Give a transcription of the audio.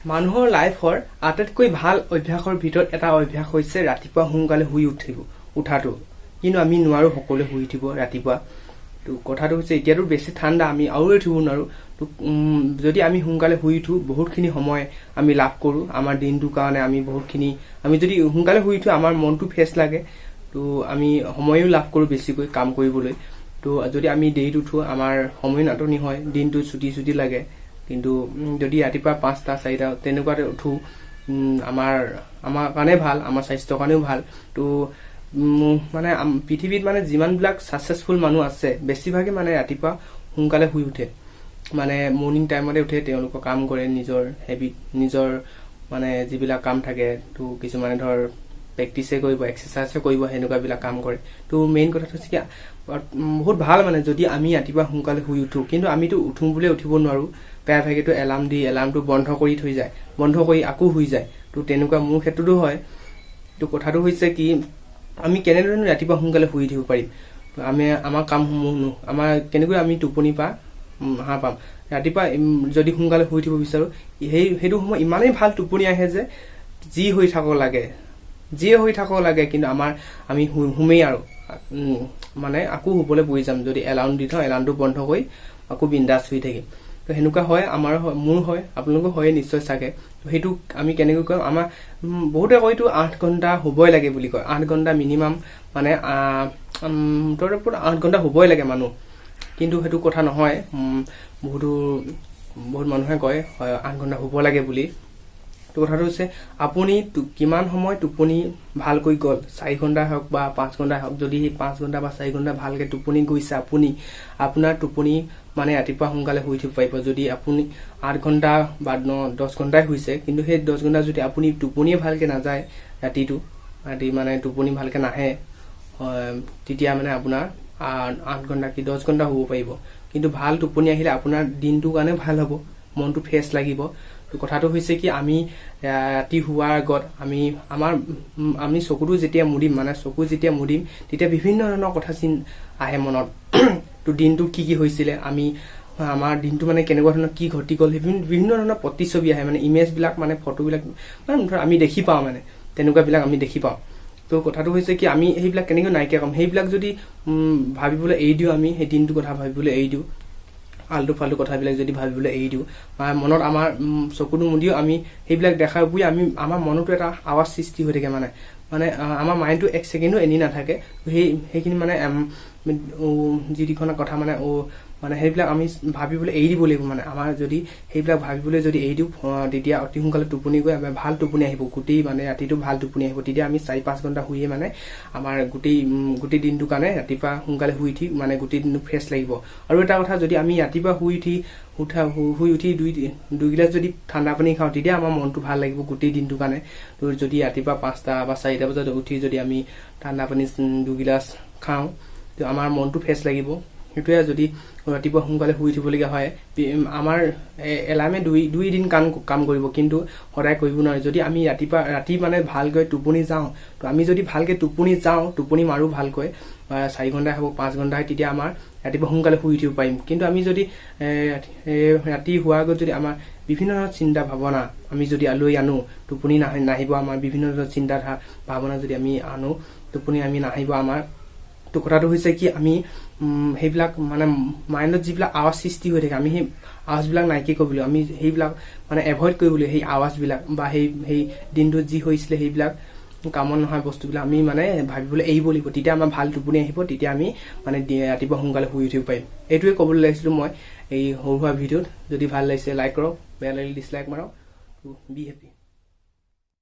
মানুহৰ লাইফৰ আটাইতকৈ ভাল অভ্যাসৰ ভিতৰত এটা অভ্যাস হৈছে ৰাতিপুৱা সোনকালে শুই উঠাটো। কিন্তু আমি নোৱাৰোঁ সকলোৱে শুই উঠিব ৰাতিপুৱা। তো কথাটো হৈছে, এতিয়াতো বেছি ঠাণ্ডা, আমি আৰু উঠিব নোৱাৰোঁ। তো যদি আমি সোনকালে শুই উঠোঁ, বহুতখিনি সময় আমি লাভ কৰোঁ আমাৰ দিনটোৰ কাৰণে। আমি বহুতখিনি, আমি যদি সোনকালে শুই উঠোঁ, আমাৰ মনটো ফ্ৰেছ লাগে। তো আমি সময়ো লাভ কৰোঁ বেছিকৈ কাম কৰিবলৈ। তো যদি আমি দেৰিত উঠোঁ, আমাৰ সময় নাটনি হয়, দিনটো চুটি চুটি লাগে। কিন্তু যদি ৰাতিপুৱা 5টা, 4টা তেনেকুৱাতে উঠোঁ, আমাৰ আমাৰ কাৰণে ভাল, আমাৰ স্বাস্থ্যৰ কাৰণেও ভাল। তো মানে পৃথিৱীত মানে যিমানবিলাক ছাকচেছফুল মানুহ আছে, বেছিভাগে মানে ৰাতিপুৱা সোনকালে শুই উঠে, মানে মৰ্ণিং টাইমতে উঠে। তেওঁলোকৰ কাম কৰে, নিজৰ হেবিট, নিজৰ মানে যিবিলাক কাম থাকে। তো কিছুমানে ধৰ প্ৰেক্টিছে কৰিব, এক্সাৰচাইজে কৰিব, সেনেকুৱাবিলাক কাম কৰে। তো মেইন কথাটো হৈছে কি, বহুত ভাল মানে যদি আমি ৰাতিপুৱা সোনকালে শুই উঠোঁ। কিন্তু আমিতো উঠোঁ বুলিয়ে উঠিব নোৱাৰোঁ। প্ৰায়ভাগেতো এলাৰ্ম দি এলাৰ্মটো বন্ধ কৰি থৈ যায়, বন্ধ কৰি আকৌ শুই যায়। তো তেনেকুৱা মোৰ ক্ষেত্ৰতো হয়। তো কথাটো হৈছে কি, আমি কেনেধৰণে ৰাতিপুৱা সোনকালে শুই উঠিব পাৰিম? তো আমি আমাৰ কামসমূহ, আমাৰ কেনেকৈ আমি টোপনি পা সাৰ পাম? ৰাতিপুৱা যদি সোনকালে শুই উঠিব বিচাৰোঁ, সেইটো সময় ইমানেই ভাল টোপনি আহে যে যি হৈ থাকক লাগে, যিয়ে হৈ থাকক লাগে, কিন্তু আমি শুমেই আৰু মানে আকৌ শুবলৈ পৰি যাম। যদি এলাৰ্ম দি থওঁ, এলাৰ্মটো বন্ধ কৰি আকৌ বিন্দাছ শুই থাকিম। তো সেনেকুৱা হয়, আমাৰ হয়, মোৰ হয়, আপোনালোকো হয় নিশ্চয় চাগে। তো সেইটো আমি কেনেকৈ কৰিম? আমাৰ বহুতে কয়তো 8 ঘণ্টা শুবই লাগে বুলি কয়, 8 ঘণ্টা মিনিমাম, মানে মুঠৰ ওপৰত 8 ঘণ্টা শুবই লাগে মানুহ। কিন্তু সেইটো কথা নহয়। বহুত মানুহে কয় হয় 8 ঘণ্টা শুব লাগে বুলি। তো কথাটো হৈছে, আপুনি কিমান সময় টোপনি ভালকৈ গ'ল, 4 ঘণ্টা হওক বা 5 ঘণ্টা হওক, যদি সেই 5 ঘণ্টা বা 4 ঘণ্টা ভালকৈ টোপনি গৈছে আপুনি, আপোনাৰ টোপনি মানে ৰাতিপুৱা সোনকালে শুই উঠিব পাৰিব। যদি আপুনি 8 ঘণ্টা বা 9-10 ঘণ্টাই শুইছে, কিন্তু সেই 10 ঘণ্টা যদি আপুনি টোপনিয়ে ভালকৈ নাযায়, ৰাতিটো ৰাতি মানে টোপনি ভালকৈ নাহে, তেতিয়া মানে আপোনাৰ 8 ঘণ্টা কি 10 ঘণ্টা শুব পাৰিব, কিন্তু ভাল টোপনি আহিলে আপোনাৰ দিনটোৰ কাৰণে ভাল হ'ব, মনটো ফ্ৰেছ লাগিব। তো কথাটো হৈছে কি, আমি ৰাতি শোৱাৰ আগত আমি চকুটো যেতিয়া মুদিম, মানে চকু যেতিয়া মুদিম, তেতিয়া বিভিন্ন ধৰণৰ কথা আহে মনত। তো দিনটো কি কি হৈছিলে, আমাৰ দিনটো মানে কেনেকুৱা ধৰণৰ কি ঘটি গ'ল, সেই বিভিন্ন ধৰণৰ প্ৰতিচ্ছবি আহে, মানে ইমেজবিলাক, মানে ফটোবিলাক, মানে ধৰ আমি দেখি পাওঁ, মানে তেনেকুৱাবিলাক আমি দেখি পাওঁ। তো কথাটো হৈছে কি, আমি সেইবিলাক কেনেকৈ নাইকিয়া কৰিম? সেইবিলাক যদি ভাবিবলৈ এৰি দিওঁ, আমি সেই দিনটোৰ কথা ভাবিবলৈ এৰি দিওঁ, আল্টু ফাল্টু কথাবিলাক যদি ভাবিবলৈ এৰি দিওঁ, বা মনত আমাৰ চকুটো মুদিও আমি সেইবিলাক দেখাৰ উপৰি আমাৰ মনতো এটা আৱাজ সৃষ্টি হৈ থাকে, মানে মানে আমাৰ মাইণ্ডটো এক ছেকেণ্ডো এনেই নাথাকে। সেইখিনি মানে যিখন কথা মানে মানে সেইবিলাক আমি ভাবিবলৈ এৰি দিব লাগিব। মানে আমাৰ যদি সেইবিলাক ভাবিবলৈ যদি এৰি দিওঁ, তেতিয়া অতি সোনকালে টোপনি গৈ আমাৰ ভাল টোপনি আহিব, গোটেই মানে ৰাতিটো ভাল টোপনি আহিব। তেতিয়া আমি 4-5 ঘণ্টা শুইয়ে মানে আমাৰ গোটেই দিনটোৰ কাৰণে ৰাতিপুৱা সোনকালে শুই উঠি মানে গোটেই দিনটো ফ্ৰেছ লাগিব। আৰু এটা কথা, যদি আমি ৰাতিপুৱা শুই উঠি দুই গিলাচ যদি ঠাণ্ডা পানী খাওঁ, তেতিয়া আমাৰ মনটো ভাল লাগিব গোটেই দিনটোৰ কাৰণে। তো যদি ৰাতিপুৱা 5টা বা 4টা বজাত উঠি যদি আমি ঠাণ্ডা পানী দুগিলাচ খাওঁ, তো আমাৰ মনটো ফ্ৰেছ লাগিব। সেইটোৱে যদি ৰাতিপুৱা সোনকালে শুই উঠিবলগীয়া হয়, আমাৰ এলাৰ্মে দুই দুই দিন কাম কাম কৰিব, কিন্তু সদায় কৰিব নোৱাৰে। যদি আমি ৰাতিপুৱা ৰাতি মানে ভালকৈ টোপনি যাওঁ, তো আমি যদি ভালকৈ টোপনি যাওঁ, টোপনি মাৰোঁ ভালকৈ, বা 4 ঘণ্টাই হওক, 5 ঘণ্টাই, তেতিয়া আমাৰ ৰাতিপুৱা সোনকালে শুই উঠিব পাৰিম। কিন্তু আমি যদি ৰাতি শোৱাৰ আগত যদি আমাৰ বিভিন্ন ধৰণৰ চিন্তা ভাৱনা আমি যদি লৈ আনো, টোপনি নাহিব আমাৰ। বিভিন্ন ধৰণৰ চিন্তা ভাৱনা যদি আমি আনো, টোপনি আমি নাহিব আমাৰ। তো কথাটো হৈছে কি, আমি সেইবিলাক মানে মাইণ্ডত যিবিলাক আৱাজ সৃষ্টি হৈ থাকে, আমি সেই আৱাজবিলাক নাইকিয়া কৰিবলৈ, আমি সেইবিলাক মানে এভইড কৰিবলৈ, সেই আৱাজবিলাক বা সেই সেই দিনটোত যি হৈছিলে সেইবিলাক কামত নহা বস্তুবিলাক আমি মানে ভাবিবলৈ এৰিব লাগিব। তেতিয়া আমাৰ ভাল টোপনি আহিব, তেতিয়া আমি মানে ৰাতিপুৱা সোনকালে শুই উঠিব পাৰিম। এইটোৱে ক'বলৈ লাগিছিলোঁ মই এই সৰু সুৰা ভিডিঅ'ত। যদি ভাল লাগিছে লাইক কৰক, বেয়া লাগিলে ডিছলাইক মাৰক। Be happy.